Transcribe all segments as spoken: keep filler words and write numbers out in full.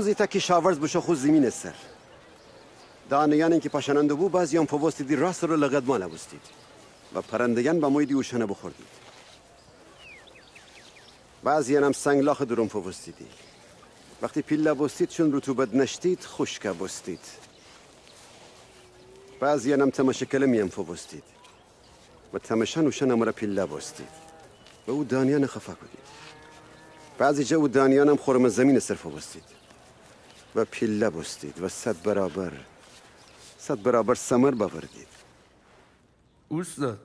زیتأ کشاورز بوشو خو زیمینٚ سر. دانه‌یأنی کی پاشأننده بو، بعضی‌یأن فووستیدی راه سر و لقدمال بوستید و پرنده‌یأن بموییدی اوشأن بوخوردید. بعضی‌یأنم سنگلاخٚ دورون فووستیدی. وختی پیله بوستید، چون رطوبت نأشتید، خوشک بوستید. بعضی‌یأنم تمشٚ کله میأن فووستید و تمشأن اوشأنٚ امره پیله بوستید و او دانه‌یأن خفا کودید. بعضی جا او دانه‌یأنم خورمٚ زیمینٚ سر فووستید و پیله بوستید و صد برابر، صد برابر ثمر بأوردید. اوستاد،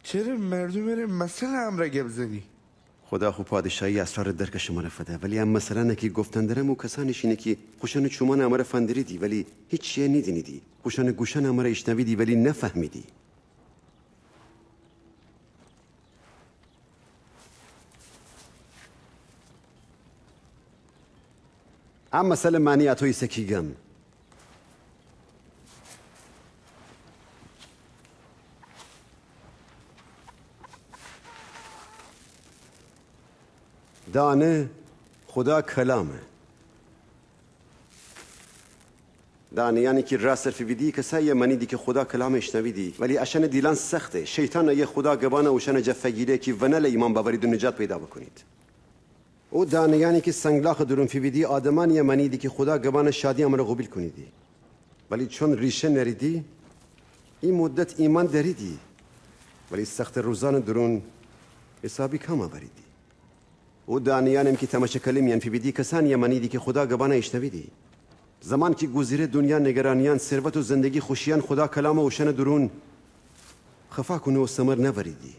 چره مردومٚ ره مثلٚ امرأ گب زنی؟ خودا خو پادشاهی اسرارٚ درکٚ شمره فده، ولی ا مثلأنی کی گفتن درم او کسأنی شینه کی خوشأنٚ چومأنٚ امره فندریدی، ولی هیچی نیدینیدی. خوشأنٚ گوشأنٚ امره ایشنویدی، ولی نفهمیدی. ا مثلٚ معنی اَتو ایسه کی گم. دانه خودا کلامه. دانه‌یأنی کی راه سر فیویدی، کسأنیه مأنیدی کی خودا کلام ایشنویدی، ولی اشأنٚ دیلأن سخته. شیطان ایه خودا گبأن اوشأنٚ جا فیگیره کی ونله ایمأن بأورید و نجات پیدا بوکونید. او دانه‌یأنی کی سنگلاخٚ دورون فیویدی، آدمأنیه مأنیدی کی خودا گبأن شادی امره قوبیل کونیدی. ولی چون ریشه نأریدی، ای مدت ایمأن دأریدی، ولی سختٚ روزأنٚ دورون حسابی کم أوریدی. او دانه‌یأنم کی تمشٚ کله میأن فیویدی، کسأنیه مأنیدی کی خودا گبأن ایشنویدی. زمان کی گوذره، دونیا نیگرانیأن، ثروت و زندگی خوشیأن خودا کلام اوشأنٚ دورون خفا کونه و ثمر نأوریدی.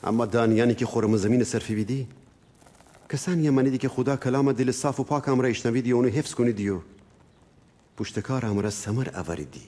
اما دانه‌یأنی کی خورمٚ زیمینٚ سر فیویدی، کسأنیه مأنیدی کی خودا کلام دیلٚ صاف و پاکٚ امرأ ایشنویدی و اونٚ حفظ کونیدی و پوشتکارٚ امرأ ثمر أوریدی.